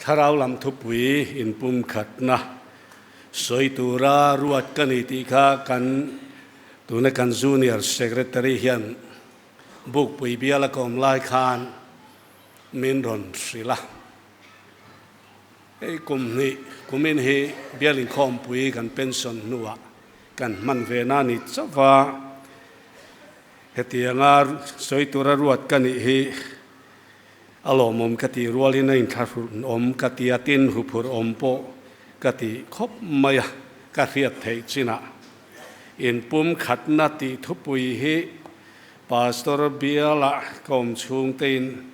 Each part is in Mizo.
Thlarau lam thupui inpumkhatna sawi tura ruat ka ni tih kha kan tuna kan Junior Secretary hian Bukpui biala ka awm lai khan min rawn hrilh a. Hei kum hnih kumin hi bial inkhawmpui kan pension hnuah kan hman ve na ni chauh va, hetianga sawi tura ruat ka nih hi a lawmawm ka tih rualin a inthlahrun awm ka ti a, tin huphurh awm pawh ka ti khawp mai a, ka hriat theih chinah inpumkhatna tih thupui hi Pastor biala ka awm chhungtein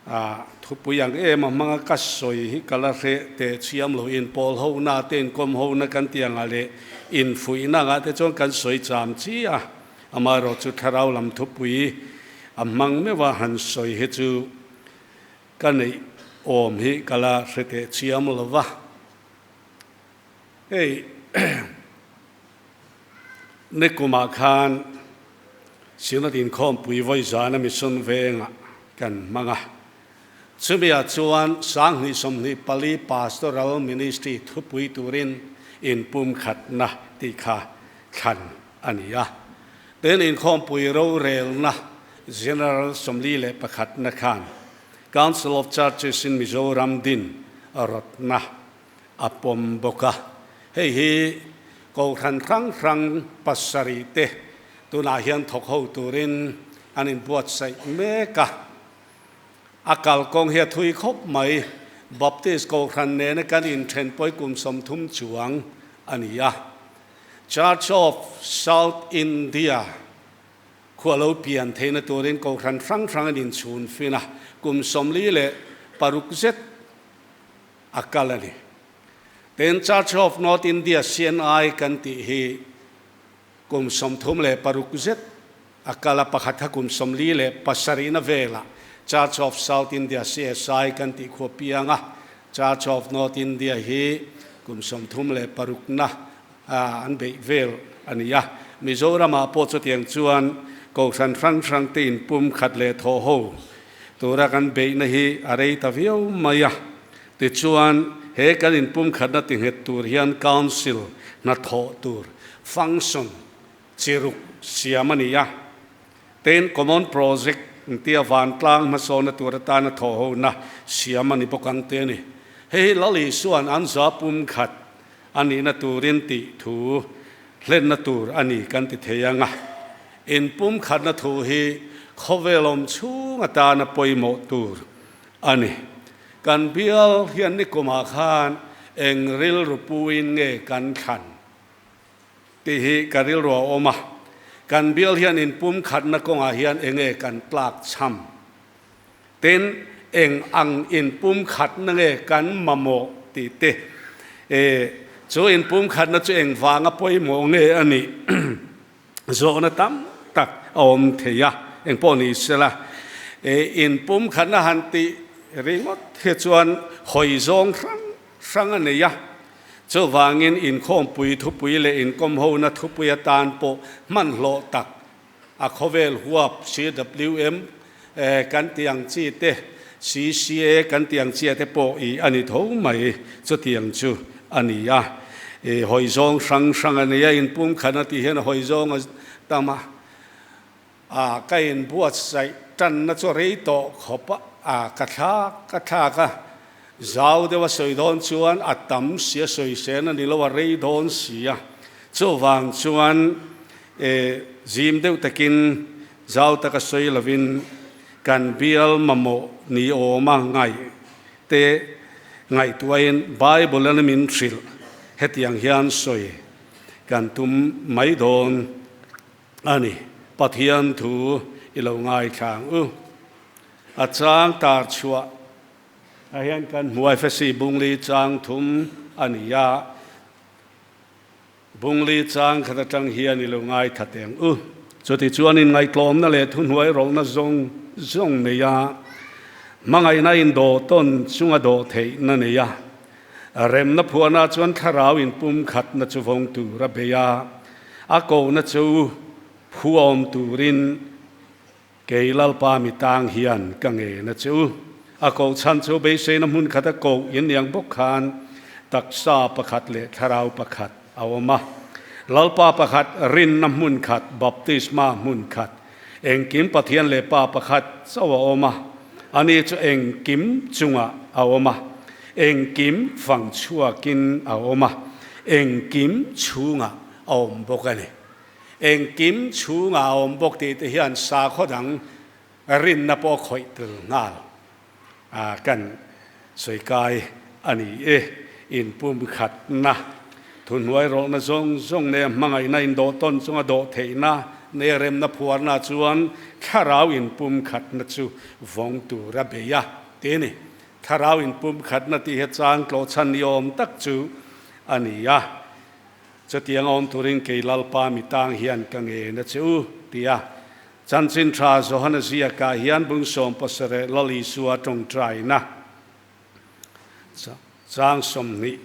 A thupui ang em a hmanga ka sawi hi ka la hreh teh chiam lo. Inpawl hona te, inkawm hona kan tih angah leh infuihna angah te chuan kan sawi cham chi a. Amaherawh chu thlarau lam thupui a hmang meuh a han sawi hi chu ka neih awm hi ka la hre teh chiam lo va. Hei nikumah khan Synod inkhawmpui vawi zana mission vengah kan hmang a. Chumiah chuan 2024 Pastoral Ministry thupui turin inpumkhatna tih kha thlan a ni a. Tin, inkhawmpui rorelna General 41 na khan Council of Churches in Mizoram din rawtna a pawm bawk a. Hei hi Kohhran hrang hrang pasarih te tunah hian thawk ho turin an inbuatsaih mek a. A kalkawng hi a thui khawp mai. Baptist Kohhran nena kan inthen pawi kum 30 chuang a ni a. Church of South India khua lo pian theihna turin Kohhran hrang hrang an inchhun fin a, kum 46 zet a kal a ni. Tin, Church of North India, CNI, kan tih hi kum 36 zet a kal a, pakhat kha kum 47 na velah Church of South India, CSI, kan tih khu a piang a, Church of North India hi kum 36 na an beih vel a ni a. Mizoramah pawh chutiang chuan Kohhran hrang hrang te inpumkhat leh thawh ho tura kan beihna hi a rei ta viau mai a. Tichuan, he kan inpumkhatna tinghet tur hian Council hnathawh tur, function, chi ruk siam a ni a. Tin, Common Project tia vantlang hmasawnna tur atana thawhhona siam a ni bawk ang te a ni. Hei hi Lal Isua'n an za pumkhat a nihna turin tih thu hlenna tur a ni kan ti thei ang a. Inpumkhatna thu hi khawvel awm chhung atana pawimawh tur a ni. Kan bial hian nikumah khan eng rilru puin nge kan thlan tih hi ka rilru a awm a. Kan bial hian inpumkhatna kawngah hian eng nge kan tlak chham? Tin, eng ang inpumkhatna nge kan mamawh tih te, e, chu inpumkhatna chu eng vanga pawimawh nge a nih zawhna tam tak a awm thei a, eng pawh ni sela, e, inpumkhatna han tih ringawt hi chuan hawi zawng hrang hrang a nei a, chuvangin inkhawmpui thupui leh inkawmhona thupui atan pawh hmanhlawh tak A khawvel huap CWM kan tih ang chi te, CCA kan tih ang chi te pawh i a ni tho mai. Chutiang chu a ni a. I hawi zawng hrang hrang a ni a, inpumkhat a tih hian a hawi zawng a tam a. A ka inbuatsaih tanna chu a rei tawh khawp a, a ka thlak ka thlak a. Zau deuh a sawi dawn chuan a tam si a sawi sen a ni lo a rei dawn si a. Chuvang chuan e zim deuh takin zau taka sawi lovin kan bial mamawh ni awma ngaih te ngaihtuahin Bible an min hrilh hetiang hian sawi kan tum mai dawn a ni. Pathian thu i lo ngaithla ang u. A chang tar chhuah ah hian kan hmu a, Efesi bungli chang thum a ni a. Bungli chang khat atang hian i lo ngaithla teh ang u. Chuti chuan inngaihtlawmna leh thuhnuai rawlhna zawng zawng nei a, hmangaihna indawh tawn chunga dawh theihna nei a, remna phuahna chuan thlarau inpumkhatna chu vawng tur a bei a, a kohna chu phuawm turin Kei Lalpa mi tang hian ka ngen a che u. A koh chhan chu beiseina hmun khata koh in niang bawk khan taksa pakhat leh thlarau pakhat a awm a. Lalpa pakhat, rinna hmun khat, baptisma hmun khat, engkim Pathian leh Pa pakhat chauh a awm a, ani chu engkim chungah a awm a, engkim fang chhuakin a awm a, engkim chhungah a awm bawk a ni. Engkim chhungah a awm bawk tih te hian sakhaw dang rinna pawh a khawih tel nghal a kan sawi kai a ni e. Inpumkhatna, thuhnuai rawlhna zawng zawng nea hmangaihna indawh tawn chunga dawh theihna nea remna phuarna chuan thlarau inpumkhatna chu vawng tur a bei a ti a ni. Thlarau inpumkhatna tih hi chang tlawhchhan ni awm tak chu a ni a. Chutiang awm turin kei Lalpa mi tang hian ka ngen a che u, ti a. Chanchin tha Johana ziakah hian bung 70 Lal Isua tawngtaina chang 20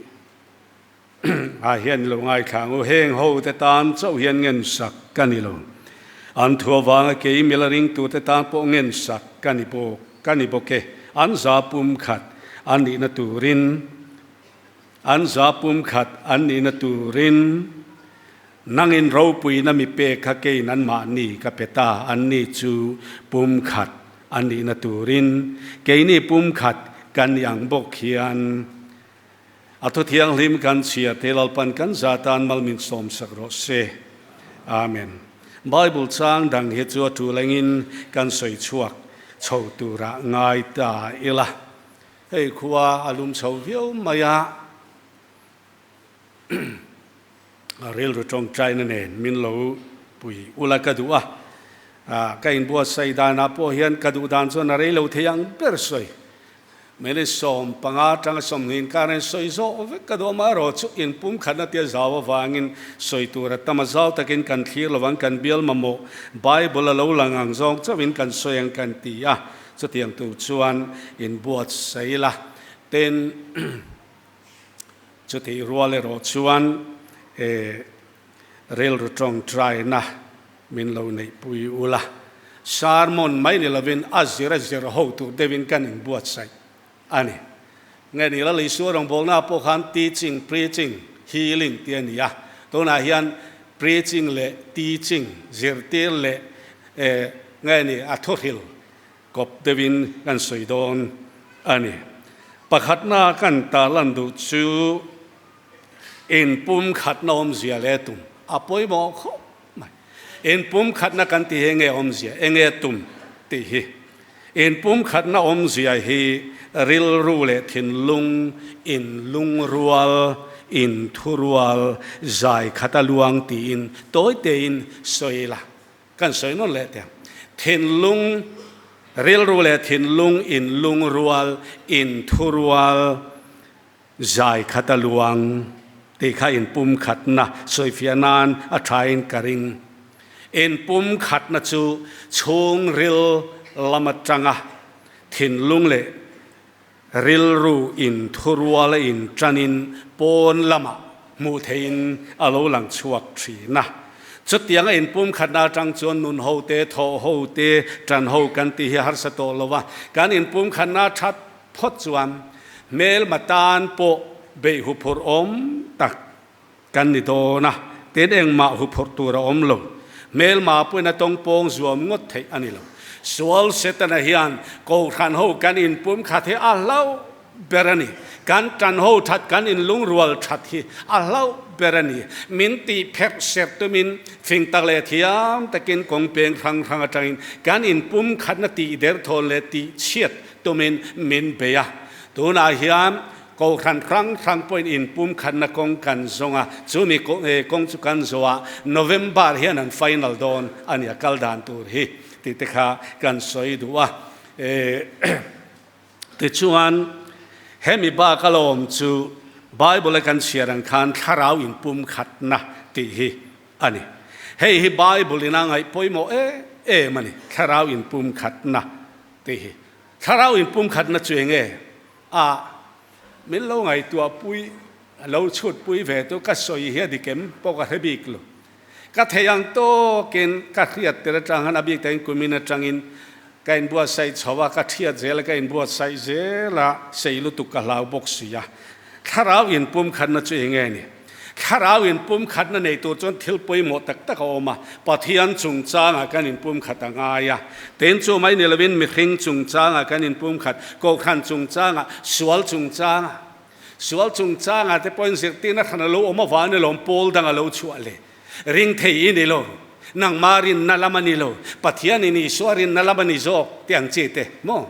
ah hian lo ngaithla ang u. Heng ho te tan chauh hian ngensak ka ni lo. An thu avanga kei mila ringtute tan pawh ngensak ka ni bawk ka ni bawk e. An za pumkhat an nihna turin An za pumkhat an nihna turin nangin ropuina mi pek kha keiin anmahni ka pe ta, anni chu pumkhat an nihna turin keini pumkhat kan ni ang bawk hian a thu thianghlim kan chhiar thei Lalpan kan za tan mal min sawmsak rawh se. Amen. Bible chang dang hi chu a tul engin kan sawi chhuak chho turah ngai ta ila. Hei khua a lum chho viau mai a, a rilru tawngtaina nen min lo pui ula ka duh a, ka inbuatsaih danah pawh hian ka duh dan chuan a rei lo thei ang ber sawi. Minute 15 atanga 20 inkar in sawi zawh vek ka duh a, amaherawh chu inpumkhatna tia zau avangin sawi tur a tam a, zau takin kan thlir lovang kan bial mamawh Bible a lo lang ang zawng chauhin kan sawi ang kan ti a. Chutiang tur chuan inbuatsaih la, tin, chutih rual erawh chuan rilru tawngtaina min lo neihpui ula, sermon mai ni lovin a zir a zir ho tur deuhin kan inbuatsaih a ni. Nge ni Lal Isua rawngbawlna pawh khan teaching, preaching, healing tih a ni a, tunah hian preaching leh teaching, zirtir leh nge ni a thuhril kawp deuhin kan sawi dawn a ni. Pakhatna kan tarlan duh chu inpumkhatna awmzia leh tum a pawimawh khawp mai. Inpumkhatna kan tih hi enge awmzia, enge tum tih hi. Inpumkhatna awmzia hi rilru leh thinlung inlungrual, inthurual, zai khat a luang tiin tawi tein sawi la. Kan sawi nawn leh teh. Thinlung, rilru leh thinlung inlungrual, inthurual, zai khat a luang tih kha inpumkhatna sawifiah nan a thain ka ring. Inpumkhatna chu chhungril lam atanga thinlung leh Rilru in thuruala in tanin pawn lamah hmuh theihin a lo lang chhuak thin a. Chutianga inpumkhatna atang chuan nun ho te, thawh ho te, tan ho kan tih hi a harsa tawh lo a. Kan inpumkhatna that phawt chuan hmelma tan pawh beih huphurh awm tak kan ni dawn a, tin engmah huphurh tur a awm lo. Hmelma pawhin a tawngpawng zuam ngawt theih a ni lo. Sual Setana hian Kohhran ho kan inpumkhat hi a hlauh ber a ni. Kan tan ho that, kan inlungrual that hi a hlauh ber a ni. Min tih pherh serh tumin fing tak leh thiam takin kawng peng hrang hrang atangin kan inpumkhatna tih derthawn leh tih chhiat tumin min bei a. Tunah hian Kohhran hrang hrang pawhin inpumkhatna kawng kan zawng a, chumi kawng chu kan zawh a, November hian an final dawn a nia kal dan tur hi tih te kha kan sawi duh a. Tichuan, hemi bak a lawm chu Bible a kan chhiar ang khan thlarau inpumkhatna tih hi a ni. Hei hi Bible in a ngaih pawimawh em em a ni, thlarau inpumkhatna tih hi. Thlarau inpumkhatna chu eng nge? A, min lo ngaihtuah pui, lo chhut pui ve tu ka sawi hi a dik em pawh ka hre bik lo. Ka thei ang tawkin ka hriat tir atang khan a bik takin kumin atangin Ka inbuatsaih chho a, ka thiat zel a, ka inbuatsaih zel a, sei lutuk ka hlau bawk si a. Thlarau inpumkhatna chu eng nge ni? Thlarau inpumkhatna nei tur chuan thil pawimawh tak tak a awm a, Pathian chungchangah kan inpumkhat a ngai a. Tin chu mai ni lovin mihring chungchangah kan inpumkhat, kohhran chungchangah, sual chungchangah. Sual chungchangah te pawhin zirtirna hran a lo awm avangin alawm pawl dang a lo chhuah le. Ring thei i ni lo, nangmah rinna lam a ni lo, Pathianin Isua rinna lam a ni zawk tih ang chi te maw?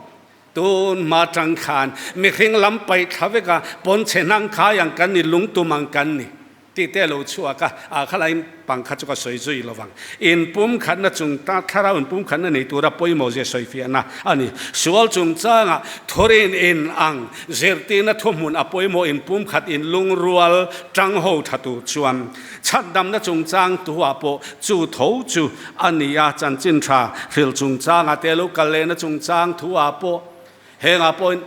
Tun hma tang khan mihring lam paih thla vek a, pawn chhe hnang khai ang kan ni, lungtum ang kan ni tih te a lo chhuak a, ah khalaiin pang kha chu ka sawi zui lo vang. Inpumkhatna chung ta thlarau inpumkhatna nei tura pawimawh zia sawifiahna a ni. Sual chungchangah thurin in ang zirtirna thuhmun a pawimawh inpumkhat inlungrual tang ho tha tur chuan Chhandamna chungchang tuah pawh chu tho chu a ni a, chanchin tha hril chungchanga te lo kal lehna chungchang thuah pawh hengah pawhin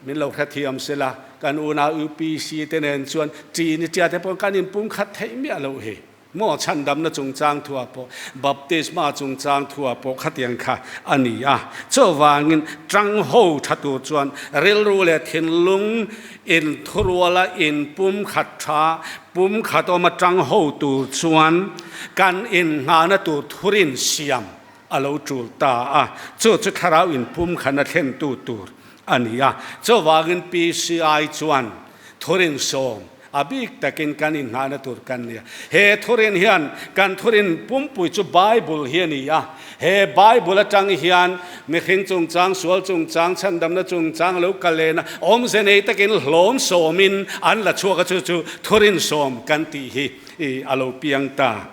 min lo hrethiam sela, kan unau UPC te nen chuan ṭi ni ṭia te pawhin kan inpumkhat theih miah loh hi maw? Chhandamna chungchang thuah pawh, baptisma chungchang thuah pawh khatiang kha a ni a, chuvangin ṭang ho ṭha tur chuan rilru leh thinlung Inthuruala inpumkhat tha, pumkhat awm atang ho tur chuan kan innghahna tur thurin siam a lo tul ta a, chu chu thlarau inpumkhatna thlentu tur a ni a. Chuvangin PCI chuan thurin sawm a bik takin kan innghahna tur kan ni a. He thurin hian kan thurin pumpui chu Bible hi a ni a. He Bible atang hian mihring chungchang, sual chungchang, chhandamna chungchang lo kal lehna awmze nei takin hlawm sawmin an la chhuak a, chu chu thurin sawm kan tih hi a lo piang ta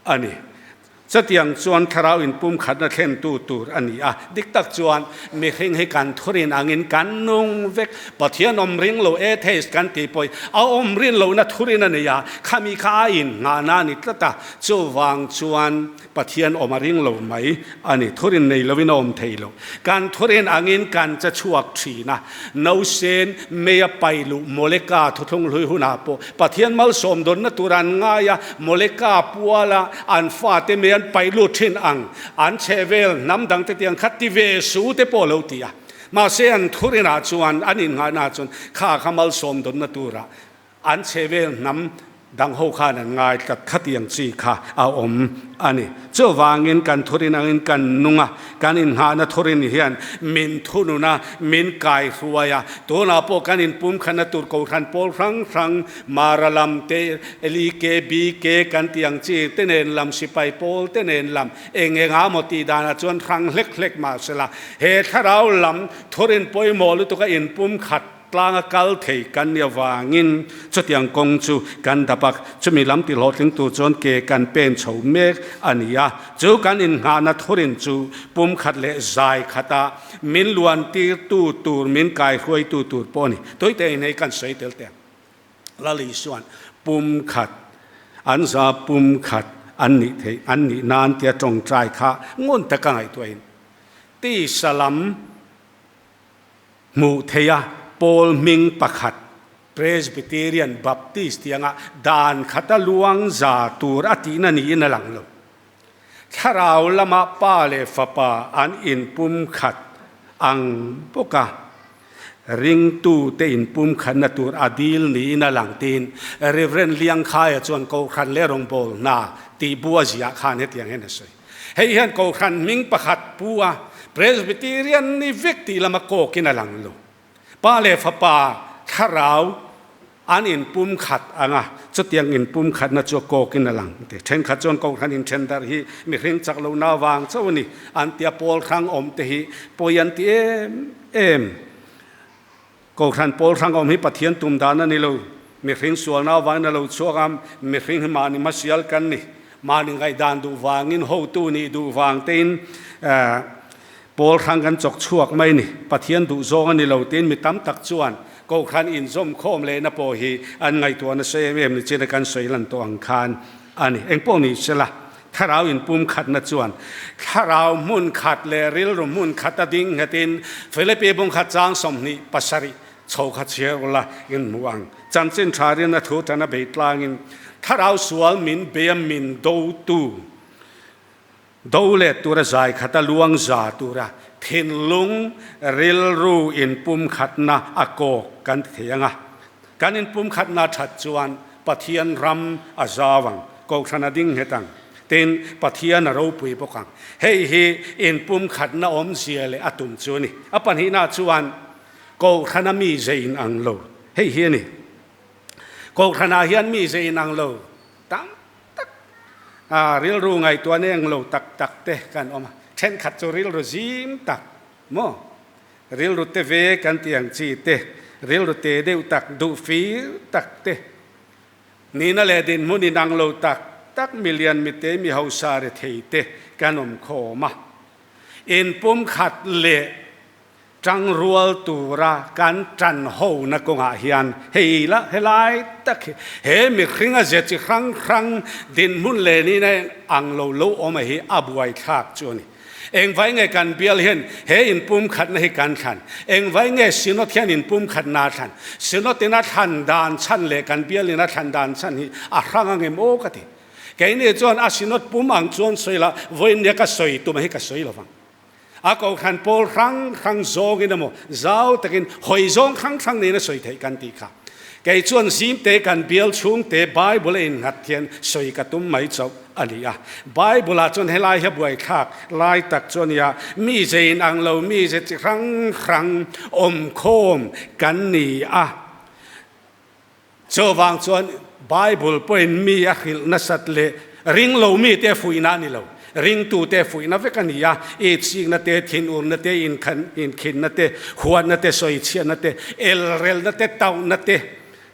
a ni. Chutiang chuan thlarau inpumkhatna thlentu tur a ni a, dik tak chuan mihring hi kan thurin angin kan nung vek. Pathian awm ring lo atheist kan tih pawhin a awm rin lohna thurin a nei a, khami kha a innghahna a ni tlat a, chuvang chuan Pathian awm a ring lo mai a ni. Thurin nei lovin a awm thei lo. Kan thurin angin kan che chhuak thin a. Nausen meia pai luh Moleka thuthlung hlui hunah pawh Pathian malsawm dawnna tur an ngai a, Moleka puala an fate mei an pai lut thin ang. An chhehvel hnam dangte tiang kha ti ve su te pawh lo ti a. Mahse an thurinah chuan an innghahnaah chuan kha kha malsawm dawnna turah An chhehvel hnam dang ho khan an ngai tlat khatiang chi kha a awm a ni. Chuvangin kan thurin angin kan nung a, kan innghahna thurin hian min thunun a, min kaihruai a. Tunah pawh kan inpumkhatna tur kohhran pawl hrang hrang, Mara lam te, LEK, BK kan tih ang chi te nen lam, sipai pawl te nen lam, eng engah maw tih danah chuan hrang hlek hlek mahsela he thlarau lam thurin pawimawh lutuka inpumkhat Tlanga kal thei kan ni avangin chutiang kawng chu kan dap a, chumi lam ti hlawhtling tur chuan ke kan pen chho mek a ni a. Chu kan innghahna thurin chu pumkhat leh zai khata min luan tirtu tur, min kaihruaitu tur pawh a ni. Tuite in hei kan sawi tel teh ang. Lal Isuan pumkhat, an za pumkhat an nih theih, an nih nan tia tawngtai kha ngun taka ngaihtuahin tisa lam, Hmuh theih a, Paul hming pakhat, Presbyterian, Baptist tih anga dan khata luang za tur a tihna niin a lang lo. Thlarau lama Pa leh Fapa an inpumkhat ang bawk a, ringtute inpumkhatna tur a dil niin a lang tiin Rev. Liangkhaia chuan Kohhran leh Rawngbawlhna tih bu a ziah khan hetiang hian a sawi. Hei hian Kohhran hming pakhat pu a, Presbyterian ni vek tih lama kawkin a lang lo. Pa leh Fapa thlarau an inpumkhat ang a, chutiang inpumkhatna chu kawkin a lang ti. Thenkhat chuan Kohhran inthen darh hi mihring chak lohna avang chauh a ni an tia, pawl hrang awm te hi pawi an ti em em. Kohhran pawl hrang awm hi Pathian tum dan a ni lo. Mihring sualna avangin a lo chhuak a, mihring hi mahni hmasial kan ni. Mahni ngaihdan duh vangin, hotu nih duh vang tein pawl hrang kan chawk chhuak mai a ni. Pathian duh zawng a ni lo tiin mi tam tak chuan Kohhran inzawmkhawm lehna pawh hi an ngaihtuah nasa em em ni chin a kan sawi lan tawh ang khan a ni. Engpawh ni sela, Thlarau inpumkhatna chuan thlarau hmun khat leh rilru hmun khat a ding nghetin Philippi bungkhat chang 27 chho kha chhiar ula in hmu ang. Chanchin tha rinna thu tan a bei tlangin thlarau sual min bei a min dotu do let tura zai khat a luang za tura. Thinlung rilru inpumkhatna a kawk kan ti thei ang a. Kan inpumkhatna that chuan Pathian ram a zau ang, Kohhran a ding nghet ang, tin, Pathian a ropui bawk ang. Hei hi inpumkhatna awmzia leh a tum chu a ni. A pahnihna chuan Kohhrana mi ze inang lo hei hi a ni. Kohhranah hian mi ze inang lo tam tak, rilru ngaihtuahna eng lo tak tak te kan awm a. Thenkhat chu rilru zim tak maw? Rilru te ve kan tih ang chi te, rilru te deuh tak, duh fir tak te, nihna leh dinhmun inang lo tak tak milian mite mi hausa rethei te kan awm khawm a. Inpumkhat leh Tangrual tura kan tan hona kawngah hian hei la helai tak hi he mihringa ze chi hrang hrang dinhmun leh nihna ang lo lo awm a hi a buaithlak chu a ni. Engvai nge kan bial hian he inpumkhatna hi kan thlan? Engvai nge Synod hian inpumkhatna a thlan? Synod in a thlan dan chhan leh kan bial in a thlan dan chhan hi a hrang ang em aw ka ti. Keini chuan a Synod pum ang chuan sawi la, vawiin nia ka sawi tum a hi ka sawi lovang. A kohhran pawl hrang hrang zawngin emaw zau takin hawi zawng hrang hrang nen a sawi theih kan tih kha. Kei chuan zimte kan bial chhungte Bible a innghat hian sawi ka tum mai chauh a ni a. Bible ah chuan helai hi a buaithlak lai tak chu a nia, mi ze inang lo mi ze chi hrang hrang awmkhawm kan ni a. Chuvang chuan Bible pawhin mi a hrilh nasat leh ring lo mite a fuihna a ni lo. Ringtute fuihna vek a ni a, itsikna te, thinurna te, inkhinna te, huatna te, sawichhiatna te, elrelna te, tauhna te,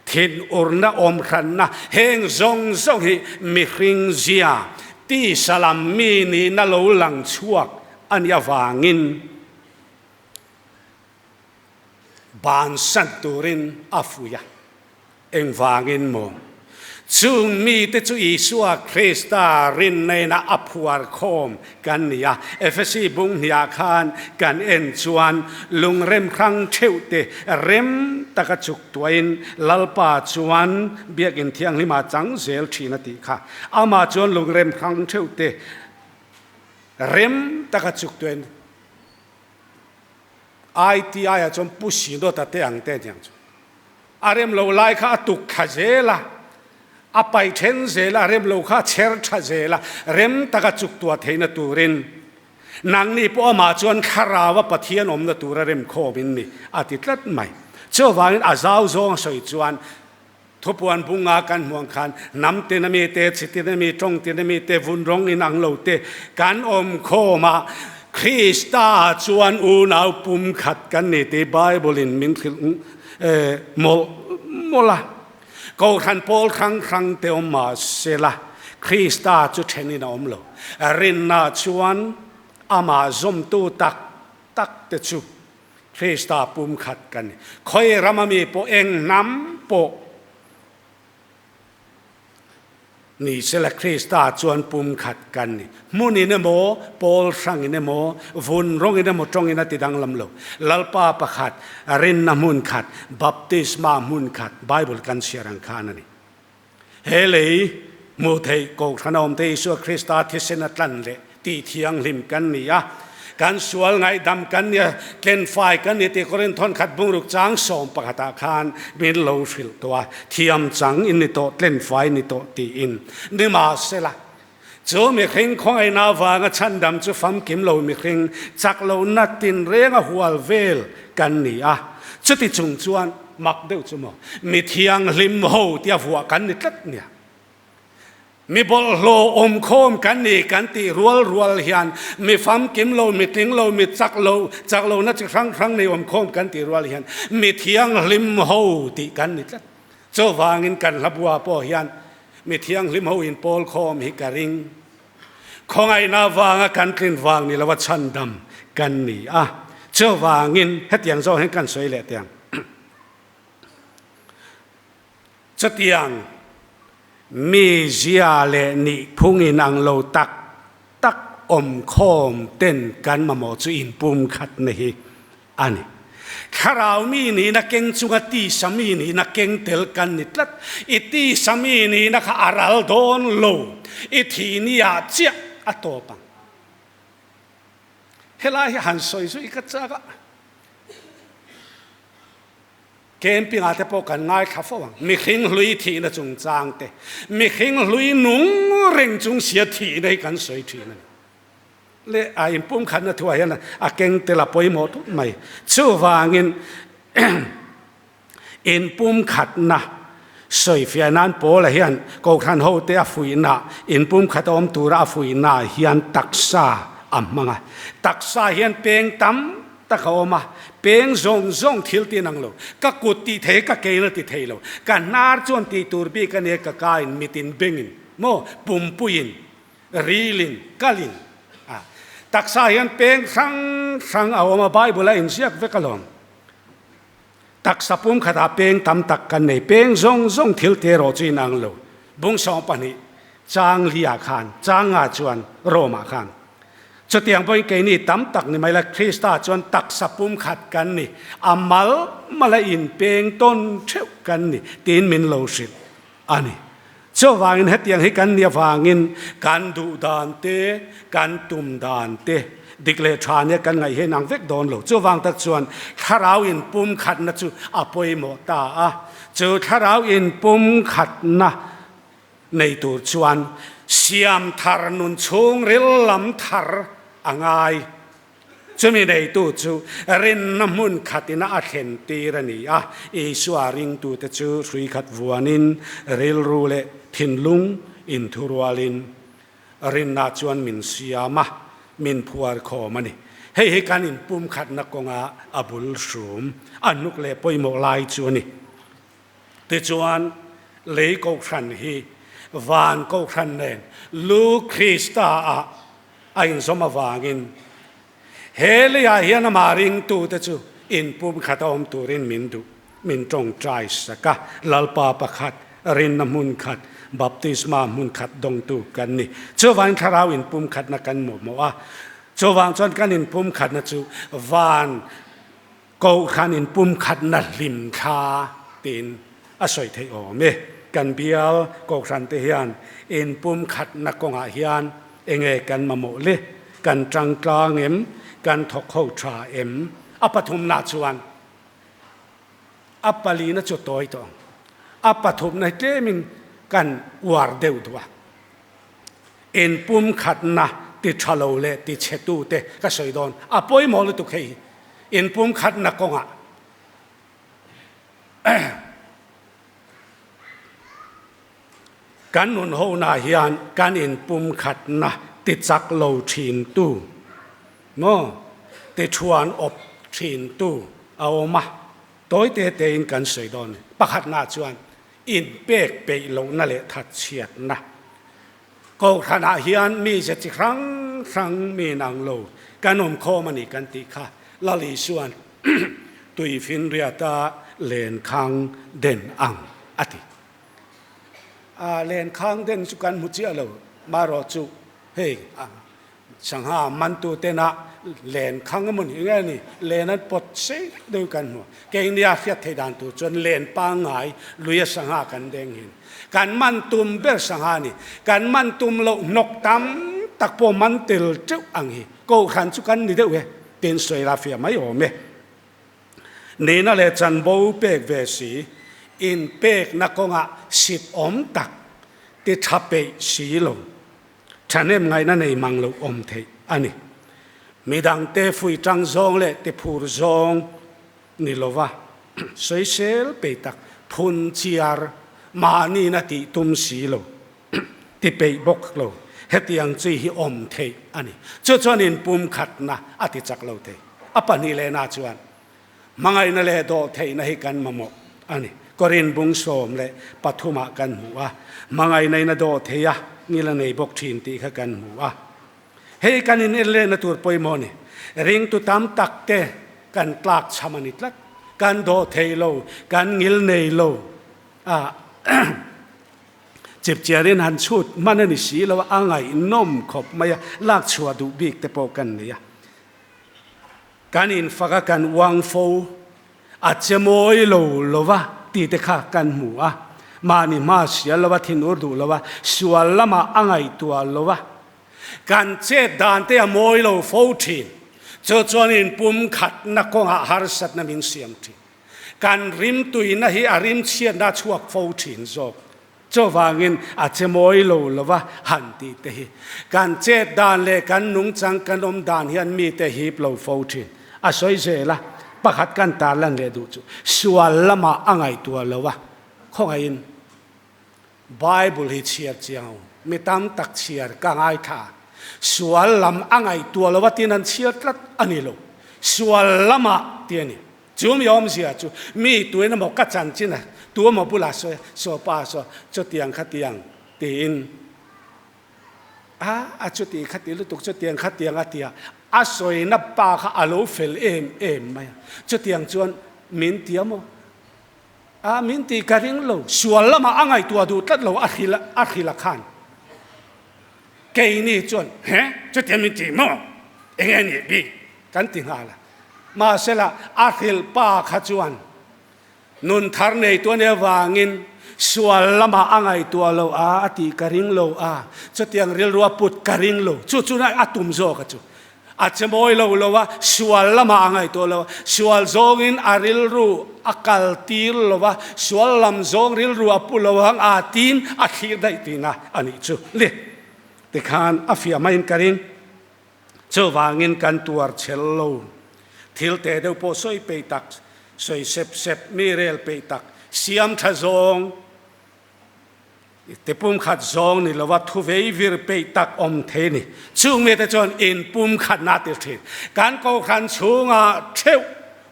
thinurna, awmhranna, heng zawng zawng hi mihring zia, tisa lam mi nihna lo lang chhuak a nih avangin, Bansan turin a fuih a, engvangin maw? Chung mite chu Isua Krista rinnaina a phuar khawm kan ni a. Efesi bung hniah khan kan en chuan lungrem hrang theuhte rem taka chuk tuahin Lalpa chuan Biakinn Thianghlimah chang zel thin a tih kha. Amah chuan lungrem hrang theuhte rem taka chuk tuahin ITI ah chuan Pu Sinawta te ang te aniang chu. A rem lo lai kha a tuk thla zel a, a paih then zel a, a rem lo kha a chher tha zel a, rem taka chuk tuah theihna turin nangni pawh amah chuan thlarau a Pathian awmna tura rem khawm in ni a ti tlat mai. Chuvangin a zau zawng a sawi chuan Thupuan bunga kan hmuh ang khan hnam tin a mi te, chi tin a mi, tawng tin a mi te, vun rawng in ang lo te kan awm khawm a, Krista chuan unau pum khat kan ni tih Bible in min hrilh mawlh mawlh a. Kohhran pawl hrang hrang te awm mah sela Krista chu then in a awm lo. Rinna chuan amah zawmtu tak tak te chu Krista pumkhat kan ni. Khawi rama mi pawh eng hnam pawh ni sela Krista chuan pumkhat kan ni. Hmunin emaw, pawl hrangin emaw, vun rawngin emaw tawngin a ti danglam lo. Lalpa pakhat, rinna hmun khat, baptisma hmun khat, Bible kan chhiar ang khan a ni. He lei hmuh theih Kohhran a awmte Isua Krista thisen a tlan leh tih thianghlim kan ni a, kan sual ngaihdam kan ni a, tlenfai kan ni tih Korinthon khat bungruk chang 11 ah khan min lo hrilh tawh a, thiam chang in ni tawh, tlenfai ni tawh tiin. Nimahsela, chu mihring khawngaihna avanga chhandam chu famkim lo mihring chak lohna tinreng a hual vel kan ni a, chuti chung chuan mak deuh chu maw, mi thianghlim ho tia vuah kan ni tlat nia. Mi bawlhhlawh awmkhawm kan ni kan tih rual rual hian mi famkim lo, mi tling lo, mi chak lo, chak lohna chi hrang hrang nei awmkhawm kan tih rual hian mi thianghlim ho tih kan ni tlat. Chuvangin kan hlabua pawh hian mi thianghlim ho in pawl khawm hi ka ring. Khawngaihna avanga kan tlin vang ni lova chhandam kan ni a. Chuvangin hetiang zawng hian kan sawi leh teh ang. Chutiang mi zia leh nih phung inang lo tak tak awm khawm ten kan mamawh chu inpumkhatna hi a ni. Thlarau mi nihna keng chunga tisa mi nihna keng tel kan ni tlat. I tisa mi nihna kha a ral dawn lo. I thih ni ah chiah a tawp ang. Helai hi han sawi zui ka chak a. Camping ah te pawh kan ngaithla fo ang. Mihring hlui thihna chungchang te, mihring hlui nung reng chung sia thihna hi kan sawi thin a ni. Le a inpumkhatna thuah hian a keng tel a pawimawh tut mai. Chuvangin inpumkhatna sawifiah nan Paula hian Kohhran hote a fuihna, inpumkhat a awm tura a fuihna hian taksa a hmang a. Taksa hian peng tam tak a awm a, peng zawng zawng thil tin ang lo. Ka kut tih thei, ka kein a ti thei lo. Ka hnar chuan tih tur bik a nia, ka kain, mitin bengin, maw, pumpuiin. Rilin, kalin a taksa hian peng hrang hrang a awm a, Bible a inziak vek alawm. Taksa pum khatah peng tam tak kan nei, peng zawng zawng thil te erawh chu inang lo. Bung 12 chang li ah khan, chang nga chuan Rome ah khan. Chutiang pawhin keini tam tak ni mai la, Krista chuan taksa pum khat kan ni, a mal mal a inpeng tawn theuh kan ni tiin min lo hrilh a ni. Chuvangin hetiang hi kan nih avangin kan duh dan te, kan tum dan te dik leh tha nia kan ngaih hian ang vek dawn lo. Chuvang tak chuan thlarau inpumkhatna chu a pawimawh ta a. Chu thlarau inpumkhatna nei tur chuan siam thar nun chhungril lam thar a ngai. Chumi neitu chu rinna hmun khatina a thlen tir a ni a, Isua ringtute chu hrui khat vuanin rilru leh thinlung inthurualin rinna chuan min siam a, min phuar khawm a ni. Hei hi kan inpumkhatna kawnga a bul hrum, a hnuk leh pawimawh lai chu a ni. Tichuan, lei kohhran hi van kohhran nen lu Krista-ah a inzawm avangin he leiah hian amah ringtute chu inpumkhat a awm turin min duh, min tawngtai sak a. Lalpa pakhat, rinna hmun khat, baptisma hmun khat dawngtu kan ni. Chuvangin thlarau inpumkhatna kan mawhmawh a, chuvang chuan kan inpumkhatna chu van Kohhran inpumkhatna hlim thla tiin a sawi theih awm e. Kan bial kohhran te hian inpumkhatna kawngah hian enge kan mamawh le? Kan tangtlang em? Kan thawk ho tha em? A pathumna chuan a palina chu tawi tawh ang. A pathumna hi tlemin kan uar deuh duh a. Inpumkhatna ti tha lo leh ti chhe tute ka sawi dawn. A pawimawh lutuk hei hi. Inpumkhatna kawngah kan nun hona hian kan inpumkhatna ti chak lo thin tu maw ti thuan awp thin tu a awm a, tawi te tein kan sawi dawn. Pakhatna chuan inpek peih lohna leh thatchhiatna. Kohhranah hian mi ze chi hrang hrang mi inang lo kan awm khawm a ni kan tih kha Lal Isua'n tuifinriata lenkhang den ang a ti. A lenkhang den chu kan hmu chiah lo, marawh chu hei Sangha mantu tena len khang emaw ni nge ni, len an pawt sei deuh kan hmu. Keini a hriat theih dan tur chuan len pangngai luia sangha kan deng hin. Kan man tum ber sangha ni. Kan man tum loh hnawk tam tak pawh man tel teuh ang hi. Kohhran chu kan ni deuh e, tiin sawi la fiah mai awm e. Nihna leh chanvo pek ve si, inpekna kawngah sit awm tak ti tha peih si lo. Thahnem ngaihna nei mang lo awm theih a ni. Midangte fui tang zawng leh ti phur zawng ni lova sawisel pei tak phun chiar mahniin a tih tum si lo, ti peih bawk lo hetiang chi hi awm theih a ni. Chu chuan inpumkhatna a ti chak lo thei. A pahnih lehna chuan Hmangaihna leh dawhtheihna hi kan mamawh a ni. Korin bung 13 ah kan hmu a, hmangaihna in a dawhthei a, ngil a nei bawk thin tih kha kan hmu a. Hei kan in en lehna tur pawimawh a ni. Ringtu tam tak te kan tlak chham a ni tlat. Kan dawhthei lo, kan ngil nei lo a. Chipchiarin han chhut hman a ni si lo a, a ngaihnawm khawp mai a, lak chhuah duh bik te pawh kan nei a. Kan infak a kan uang fo, a che mawi lo lo va ti te kha kan hmu a. Mahni hma sial lo va, thinur duh lo va, sual lamah a ngaihtuah lo va. Kan chet dan te a mawi lo fo thin. Chu chuan inpumkhatna kawngah harsatna min siam thin. Kan rimtuina hi a rimchhiatna a chhuak fo thin zawk. Chuvangin a che mawi lo lova han tih te hi kan chet dan leh kan nungchang kan awm dan hian mite hip lo fo thin. A sawi zel a, pakhat kan tarlan leh duh chu sual lamah a ngaihtuah lo a, khawngaihin Bible hi chhiar chiang ang u. Mi tam tak chhiar ka ngaithla. Sual lam a ngaihtuah lo a tin an chhiar tlat a ni lo. Sual lamah ti a ni. Chu mi awmzia chu mi tuin emaw ka chanchin a, tu emaw bulah sawi a, saw pa saw chutiang khatiang tiin a, a chuti khati lutuk chutiang khatiang a tia, a sawina pa kha a lo fel em em mai a. Chutiang chuan min ti amaw? A, min ti ka ring lo. Sual lamah a ngaihtuah duh tlat lo a hrilh a hrilh a khan. Keini chuan, He, chutiang min ti maw? Eng nge nih bik? Kan ti nghal a. Mahsela, a hrilh pa kha chuan nun thar neitu a nih avangin sual lamah a ngaihtuah lo a, a tih ka ring lo a, chutiang rilru a put ka ring lo. Chu chu a tum zawk a chu. A che mawi lo lo a, sual lamah a ngaihtuah lo a, sual zawngin a rilru a kal tir lo a, sual lam zawng rilru a pu lo ang a tiin a thlir daih tihna a nih chu le. Tikhan a fiah maiin ka ring. Chuvangin kan tuar chhel lo. Thil te deuh pawh sawi peih tak, sawi sep sep, mi rel peih tak, siam tha zawng, Te pumkhat zawng ni lova thu vei vir peih tak awm thei ni. Chung mite chuan in pumkhatna a tir thin. Kan Kohhran chhungah theuh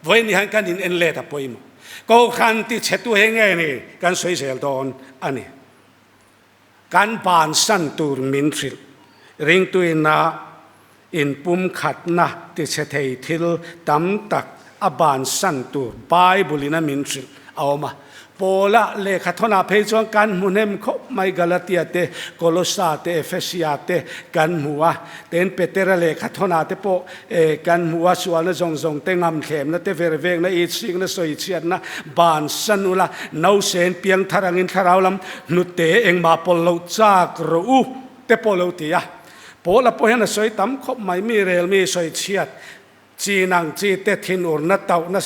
vawiin ni hian kan in en let a pawimawh. Kohhran ti chhe tu hi nge ni kan sawi zel dawn a ni. Kan bansan tur min hrilh. Ringtuina in pumkhatna ti chhe thei thil tam tak a bansan tur Bible in a min hrilh a awm a. Paula lehkha thawnah phei chuan kan hmu hnem khawp mai, Galatia te, Kolosa te, Efesia te kan hmu a, tin Petera lehkha thawnah te pawh kan hmu a, sualna zawng zawng te, ngamthlemna te, vervekna, itsikna, sawichhiatna bansan ula, nausen piangthar angin thlarau lam hnute engmah pawlh loh chak rawh u te pawh lo ti a. Paula pawh hian a sawi tam khawp mai, mi rel mi sawi chhiat chin ang chi te, thinurna tauhna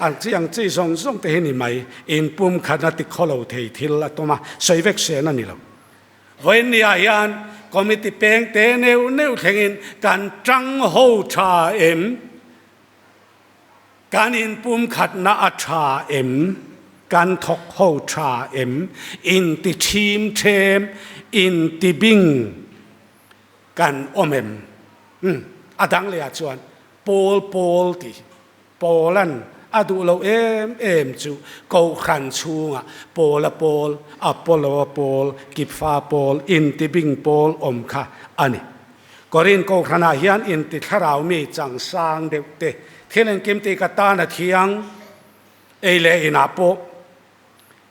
ang chi ang chi zawng zawng te hi ni mai, inpumkhatna ti khawlo thei thil a tum a, sawi vek sen a ni lo. Vawiinniah hian committee peng te neuh neuh thlengin kan tang ho tha em? Kan inpumkhatna a tha em? Kan thawk ho tha em? Inti thim them, inti bing kan awm em? Umm, a dang lehah chuan pawl pawl tih hi Pawlan a duh lo em em chu Kohhran chhungah Pawla pawl, Apollo-a pawl, Kipfa pawl, inti bing pawl awm kha a ni. Korin Kohhranah hian inti thlarau mi chang sang deuh te, thil engkim tih ka tan a thiang, ei leh inah pawh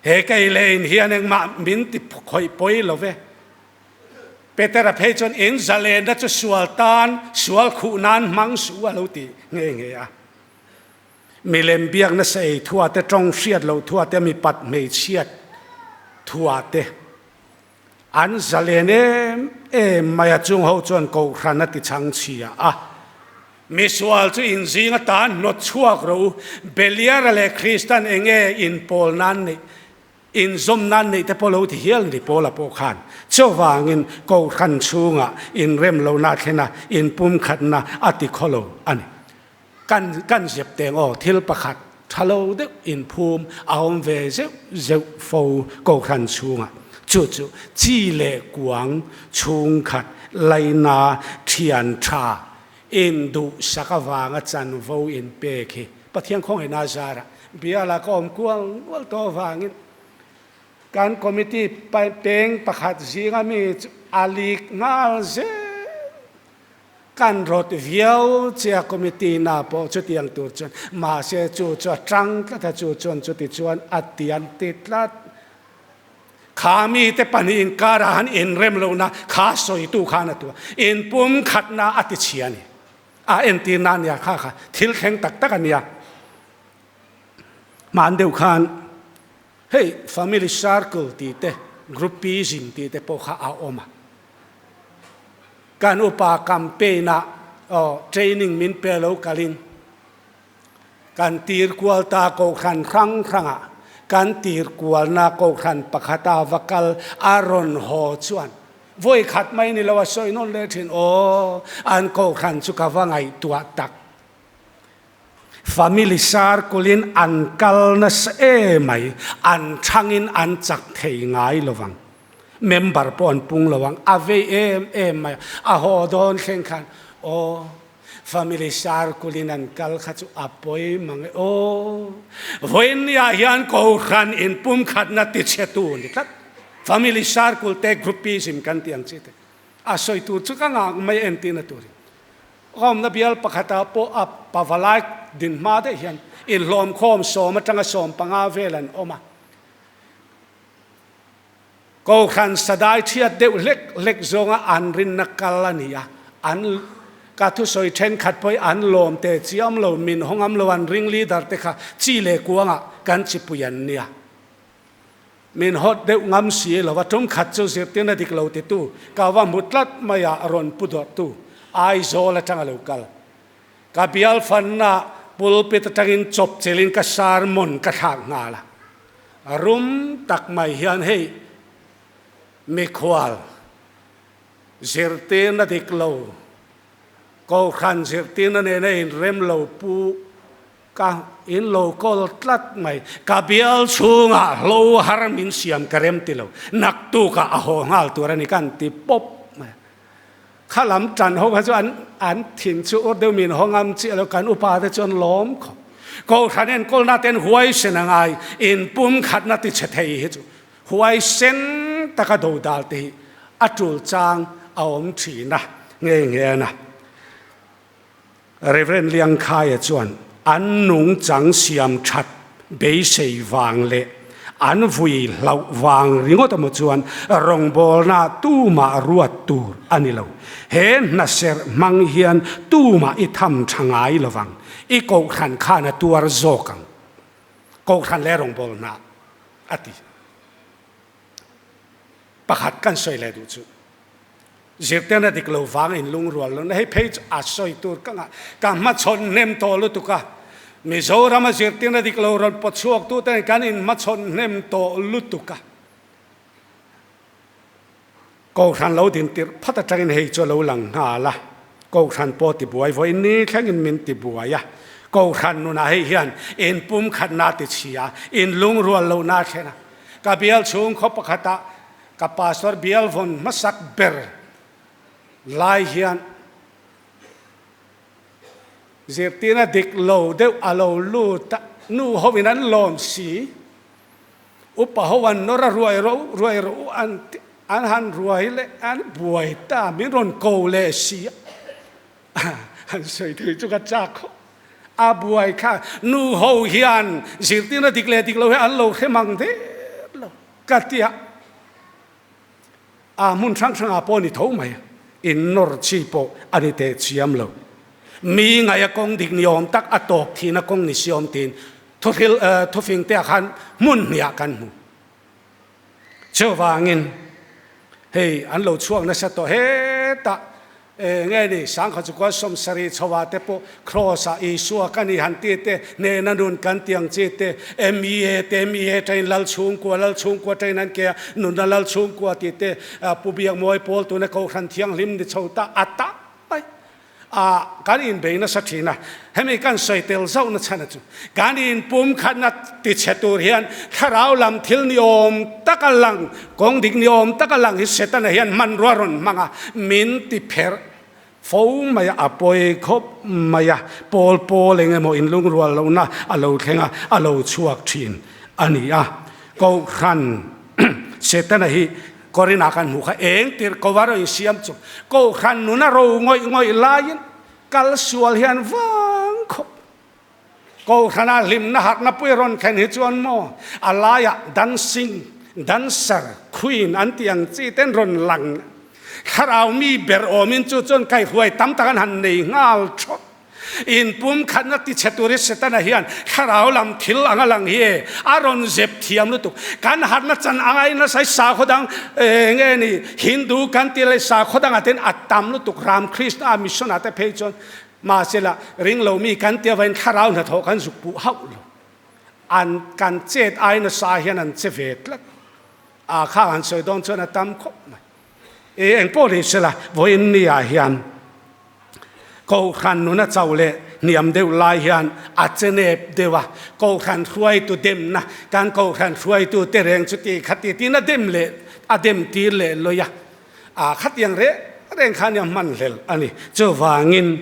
he ka ei leh in hian engmah min ti khawih pawi lo ve. Petera phei chuan in zalenna chu sual tan, sual khuh nan hmang suh a lo ti nghe nghe a. Milem biak nasa ei thua te, tawng hriat loh thua te, mipat hmeichhiat thua te, An zalen em em mai a, chung ho chuan Kohhran a ti chhang chhia a. Misual chu inzing atan hnawt chhuak rawh u, Beliara leh Kristan enge inpawl nan neih, inzawm nan neih te pawh lo ti hial ni Paula pawh khan. Chuvangin Kohhran chhungah inrem lohna a thlen a, inpumkhatna a ti khaw lo a ni. Kan kan zep teng aw, thil pakhat tha lo deuh inphum a awm ve zeuh zeuh fo Kohhran chhungah. Chu chu chi leh kuang chhungkhat laina thian tha induhsak avanga chanvo inpek hi Pathian khawngaihna zarah biala ka awm kual nual tawh avangin kan committee peng pakhat zinga mi chu a lik nghal zel. Kan rawt viau che a committee na pawh chutiang tur chuan mahse chu chu a tang tlat a chu chuan chuti chuan a ti an ti tlat. Kha mite pahnih inkarah han inrem lohna kha sawitu khan a tua inpum khatna a ti chhia a ni. A entirna a nia kha kha thil thleng tak tak a nia. Hman deuh khan hei family circle tih te groupism tih te pawh kha a awm a. Kan upa campaign ah Aw, training min pe lo kalin kan tir kual ta kohhran hrang hrangah kan tir kualna kohhran pakhata va kal a rawn haw chuan vawi khat mai ni lo a sawi nawn leh thin, aw, an kohhran chu ka va ngaihtuah tak. Family circle-in an kal nasa emai, an thangin an chak thei ngai lovang. Member pawh an pung lo ang, a vei em em mai a, a haw dawn thleng khan aw family circle in an kal kha chu a pawi mang e aw, vawiinniah hian Kohhran in pumkhatna ti chhe tu ni tlat, family circle te groupism kan tih ang chi te a sawi tur chu ka ngak mai entirna turin awmna bial pakhatah pawh a pavalai dinhma daih hian inhlawmkhawm sawm atanga 15 vel an awm a. Kohhran sadai chhiat deuh hlek hlek zawnga an rinna kal a ni a, an ka thusawi thenkhat pawh hi an lawm teh chiam lo, min hawngam lo an ring leader te kha chi leh kuangah kan chipui an nia. Min hawt deuh ngam si lo a, tum khat chu zirtirna dik lo titu ka va hmu tlat mai a, rawn pu dawrhtu Aizawl atanga lo kal. Ka bial fanna pulpit atangin chawpchilhin ka sermon ka thlak nghal a. Rum tak mai hian hei mikhual zirtirna dik lo, Kohhran zirtirna nena inrem lo pu ka in lo kawl tlat mai. Ka bial chhungah hlo har min siam ka rem ti lo, naktukah a haw nghal tur a ni ka han ti pawp mai. Kha lam tan ho kha chu an an thin chu ur deuh min haw ngam chiah lo, kan upa te chuan lawm khawp. Kohhran enkawlna ten huaisen a ngai, inpum khatna ti chhe thei hi chu huaisen taka dodal te hi a tul chang a awm thin a, nge nge na. Rev. Liangkhaia chuan an nungchang siam that beisei vang leh an vui hlauh vang ringawt emaw chuan rawngbawlna tumah ruat tur a ni lo. He hnaserh hmang hian tumah i tham tha ngai lovang, i kohhran khan a tuar zawk ang. Kohhran leh rawngbawlna a ti. Pakhat kan sawi leh duh chu. Zirtirna dik lo vang in lungrual lo na hei phei chu a sawi tur ka ngah ka hmachhawn hnem tawh lutuk a, Mizoram a zirtirna dik lo rawn pawt chhuak tu ten kan in hmachhawn hnem tawh lutuk a, Kohhran lo din tirh phawt atangin hei chu a lo lang nghal a, Kohhran pawh tibuai vawiin ni thlengin min tibuai a, Kohhran nunah hei hian in pumkhatna a tichhia, in lungrual lohna a thlen a, ka bial chhung khaw pakhatah Ka pastor bial vawn hmasak ber lai hian zirtirna dik lo deuh a lo lut a, nu ho in an lawm si, upa ho an nawr a ruai ro ruai ro u an an han ruai leh an buai ta min rawn ko leh si a, han sawi thei chu ka chak khawp a buai kha nu ho hian zirtirna dik leh dik lo hi an lo hre mang der lo. Ka ti a, a hmun hrang hrangah pawh a ni tho mai, in nawr chi pawh a ni teh chiam lo. Mi ngaih a kawng dik ni awm tak a tawp thihna kawng ni si awm tiin thuhril thufing te ah khan hmun hniah kan hmu. Chuvangin hei an lo chhuak nasa tawh hetah Eng nge ni, Sangkha chu kual 70 chho ah te pawh Kraws ah Isua ka ni han ti te, hnehna nun kan ti ang chi te, MEA te, MEA tain Lal chhungkua, Lal chhungkua tain an ke a, nunna Lal chhungkua ti te, Pu Biakmawi pawl tuna Kohhran Thianghlim ni chho ta a tak mai a kan inbei nasa thin a, hemi kan sawi tel zauh na chhan a chu kan inpumkhatna ti chhe tur hian thlarau lam thil ni awm tak a lang, kawng dik ni awm tak a lang hi Setana hian hmanrua rawn hmang a, min ti pherh fo mai a, a pawi khawp mai a, pawl pawl eng emaw inlungrual lohna a lo thleng a, a lo chhuak thin a ni a, Kohhran Setana hi Korinah kan hmuh kha eng tirh ko a rawn insiam chu Kohhran nuna ro ngawih ngawih laiin kal sual hian vang khawp. Kohhrana hlimna harhna pui rawn thlen hi chuan maw a laiah dancing, dancer, queen an tih ang chi ten rawn lang. Thlarau mi ber awmin chu chuan kaihruai tam tak an han nei nghal thawt. Inpumkhatna tichhe tur hi Setana hian thlarau lam thil anga lang hi e, a rawn zep thiam lutuk. Kan harhna chan anga in nasa hi sakhaw dang enge ni Hindu kan tih leh sakhaw dangah ten a tam lutuk Ram Krishna mission ah te phei chuan mahse lah ring lo mi kan tih avangin thlarau hnathawh kan zuk puh hauh lo. An kan chet ai nasa hian an che ve tlat. A kha han sawi dawn chuan a tam khawp mai. E eng pawh ni sela vawiin ni ah hian Kohhran nuna chauh leh hniam deuh lai hian a che nep deuh a, Kohhran hruaitu demna, kan Kohhran hruaitu te reng chu ti kha ti tiin a dem leh a dem tir leh lawih a, a khatiang reng reng kha nia hman hlel a ni. Chuvangin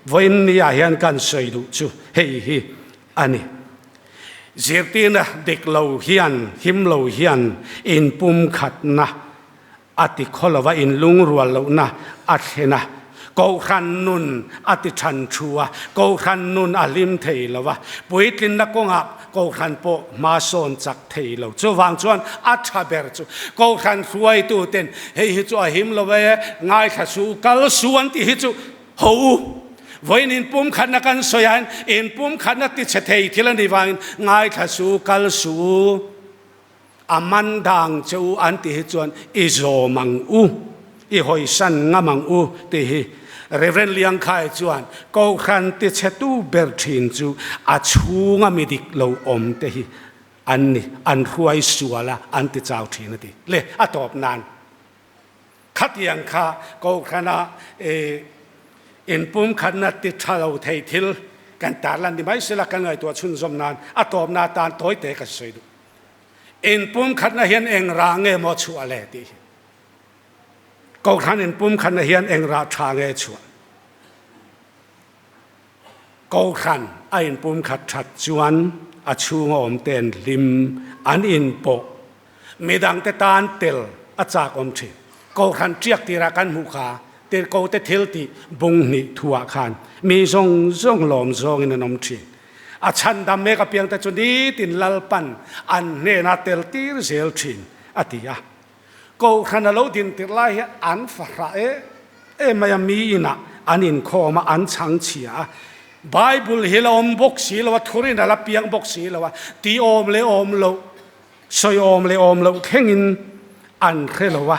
vawiin ni ah hian kan sawi duh chu hei hi a ni. Zirtirna dik lo hian, him lo hian inpumkhatna a ti khaw lova inlungrual lohna a thlen a, Kohhran nun a ti than thu a, Kohhran nun a hlim thei lo a, puitlinna kawngah Kohhran pawh hma sawn chak thei lo. Chuvang chuan a tha ber chu Kohhran hruaituten hei hi chu a him lo e, ngaithla su, kal su an tih hi chu ho u. Vawiin inpumkhatna kan sawi ahin inpumkhatna tichhe thei thil a nih vangin ngaithla su, kal su. A man dang che u an tih hi chuan i zawm ang u, i hawisan ngam ang u tih hi Rev. Liangkhai chuan Kohhran tichhetu ber thin chu a chhunga mi dik lo awm te hi an ni, an hruai sual a, an ti chau thin a ti. Le, a tawp nan khatiang kha Kohhrana inpumkhatna ti tha lo thei thil kan tarlan ni mai sela kan ngaihtuah chhunzawm nan a tawpna atan tawite ka sawi duh. Inpumkhatna hian eng rah nge maw chhuah le tih hi. Kohhran inpumkhatna hian eng rah tha nge chhuah? Kohhran a inpumkhat that chuan a chhunga awm ten hlim an inpawh midangte tan tel a chak awm thin. Kohhran tiak tirah kan hmuh kha tirhkote thil tih bung hnih thuah khan mi zawng zawng lawm zawngin an awm thin. A chhandam mek apiangte chu nitin Lalpan an hnenah tel tir zel thin, a ti a. Kohhran a lo din tirh lai hian an fahrah em em mai a, mi inah an inkhawm a, an chhang chhia a. Bible hi la awm bawk si lo a, thurin a la piang bawk si lo a, ti awm leh awm loh, sawi awm leh awm loh thlengin an hre lo a.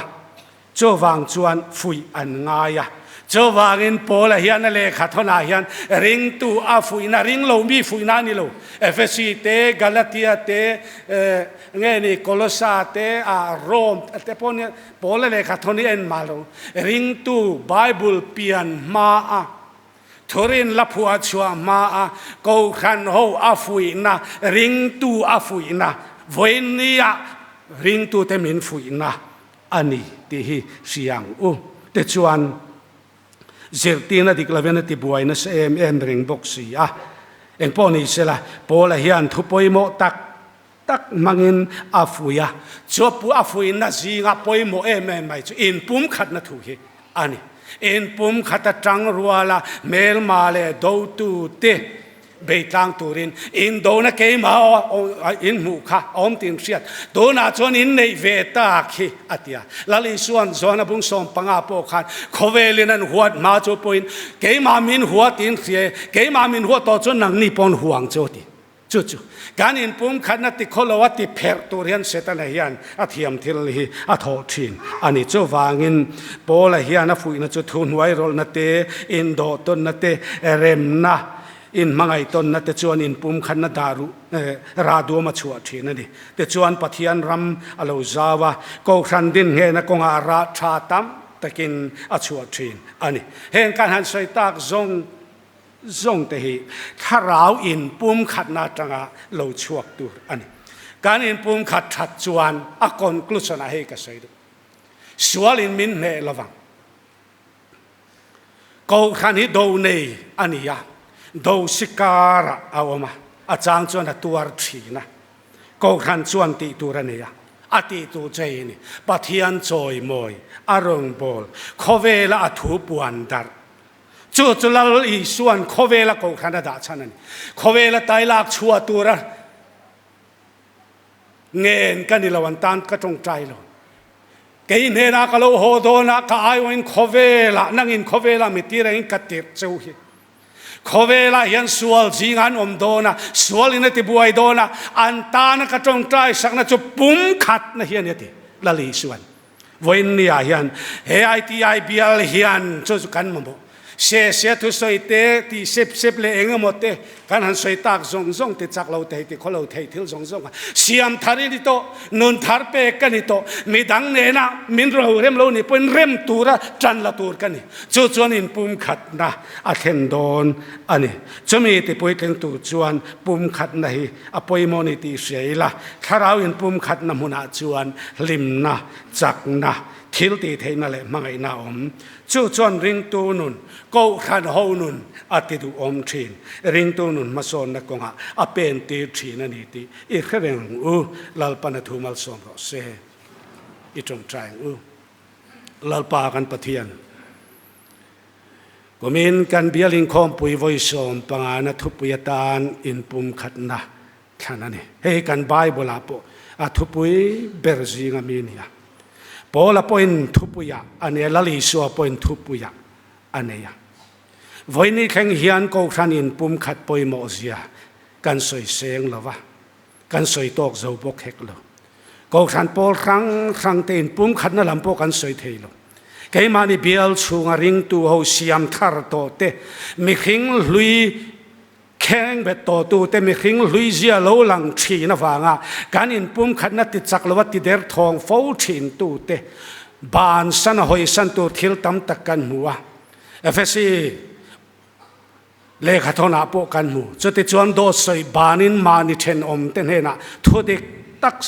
Chuvang chuan fuih an ngai a. Chuvangin Paula hian a lehkha thawnah hian ringtu a fuihna, ring lo mi fuihna a ni lo. Efesi te, Galatia te, nge ni Kolosa te, ah Rome te pawh nia Paula lehkha thawn hi a en mah lo. Ringtu Bible pian hma a, thurin la phuah chhuah hma a, Kohhran ho a fuihna, ringtu a fuihna, vawiin ringtute min fuihna a ni tih hi hria ang u. Tichuan, zirtirna dik lovin a tibuai nasa em em reng bawk si a. Engpawh ni sela, Paula hian thu pawimawh tak tak hmangin a fuih a. Chu a fuihna zinga pawimawh em em mai chu inpumkhatna thu hi a ni. Inpumkhat atang ruala hmelma leh dotute Bei tlang turin indona keimah in hmuh kha a awm tih hriat tunah chuan in neih ve tak hi a ti a. Lal Isuan Johana bung 15 pawh khan khawvelin an huat hma chu pawhin keimah min hua tiin hria e, keimah min huat tawh chuan nangni pawn huang chu a ti. Chu chu kan inpumkhatna ti khaw lo a ti pherh tur hian Setana hian a thiam thil hi a thawh thin a ni. Chuvangin Paula hian a fuihna chu thuhnuai rawlhna te, indawhtawnna te, remna, Inhmangaihtawnna te chuan inpumkhatna dah ruh rah duam a chhuah thin a ni. Tichuan Pathian ram a lo zau a, Kohhran din nghehna kawngah rah tha tam takin a chhuah thin a ni. Heng kan han sawi tak zawng zawng te hi thlarau inpumkhatna atanga lo chhuak tur a ni. Kan inpumkhat that chuan a conclusion ah hei ka sawi duh. Sualin min hneh lovang. Kohhran hi do nei a ni a, do si karah a awm a, a chang chuan a tuar thin a. Kohhran chuan tih tur a nei a, a tih tur che hi ni. Pathian chawimawi, a rawngbâwl, khawvela a thu puan darh. Chu chu Lal Isua'n khawvela Kohhran a dah chhan a ni. Khawvela tai lak chhuah tura ngen ka ni lo, an tan ka tawngtai lo. Kei hnenah ka lo haw dawn a, ka aiawhin khawvelah, nangin khawvelah mi tir angin ka tirh cheu hi. Khawvelah hian sual zingah an awm dawn a, sualin a tibuai dawn a, an tana ka tawngtai sakna chu pumkhatna hi a ni a ti Lal Isuan. Vawiin niah hian he ITI bial hian chu chu kan mamawh. Se se thusawi te, tih sep sep leh eng emaw te kan han sawi tak zawng zawng te chak lo thei ti khaw lo thei thil zawng zawng a siam thar i ni tawh, nun thar pek ka ni tawh, midang nena min ro rem lo nih pawhin rem tura tan la tur ka ni. Chu chuan inpumkhatna a thlen dawn a ni. Chumi tipuitling tur chuan pumkhatna hi a pawimawh ni tih hria ila, thlarau inpumkhatna hmunah chuan hlimna, chakna, thil tih theihna leh hmangaihna a awm. Chu chuan ringtu nun, kohhran ho nun a ti duhawm thin. Ringtu nun hmasawnna kawngah a pen tir thin a ni tih i hre reng ang u. Lalpan a thu malsawm rawh se. I tawngtai ang u. Lalpa kan Pathian, kumin kan bial inkhawmpui vawi 15na thupui atan inpumkhatna thlan a ni. Hei hi kan Bible-ah pawh a thupui ber zinga mi a ni a. Paula pawhin thupuiah a nei a, Lal Isua pawhin thupuiah a nei a. Vawiini thleng hian Kohhran inpumkhat pawimawhzia kan sawi seng lo va. Kan sawi tawk zo bawk hek lo. Kohhran pawl hrang hrang te in pumkhatna lam pawh kan sawi thei lo. Keimahni bial chhunga ringtu ho siam thar tawh te, mihring hlui kheng bet tawh tu te, mihring hlui zia lo lang thin avanga kan in pumkhatna ti chak lova ti der thawng fo thin tu te bansan a hawisan tur thil tam tak kan hmu a. Efesi. Lehkhathawnah pawh kan hmu. Chutichuan dawt sawi banin mahni thenawmte hnenah thu dik tak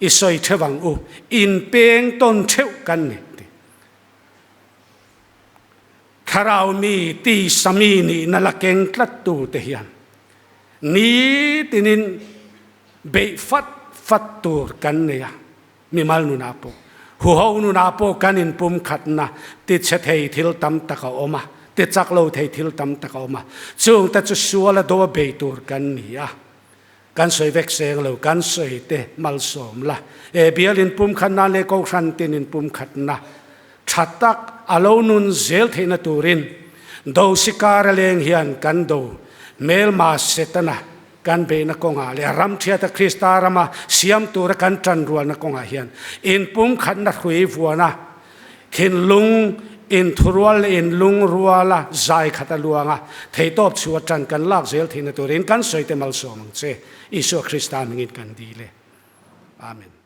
i sawi theuh ang u, inpeng tawn theuh kan ni ti. Thlarau mi tisa mi nihna la keng tlattute hian nitinin beih fat fat tur kan nei a. Mimal nunah pawh, huho nunah pawh kan inpumkhatna tichhe thei thil tam tak a awm a, tichak lo thei thil tam tak a awm a. Chungte chu suala do bei tur kan ni a, kan sawi vek seng lo, kan sawi te malsawm la. E bial inpumkhatna leh Kohhran tin inpumkhatna tha tak a lo nun zel theihna turin do sikar a leng hian kan do hmelma Setana Kan beihna kawngah leh ram thiata Krista rama siam tura kan tanrualna kawngah hian inpumkhatna hrui vuana thinlung inthurual leh inlungruala zai khat a luang a, theihtawp chhu a tan kan lak zel theihna turin kan sawi te malsawm ang che. Isua Krista hmingin kan dil e. Amen.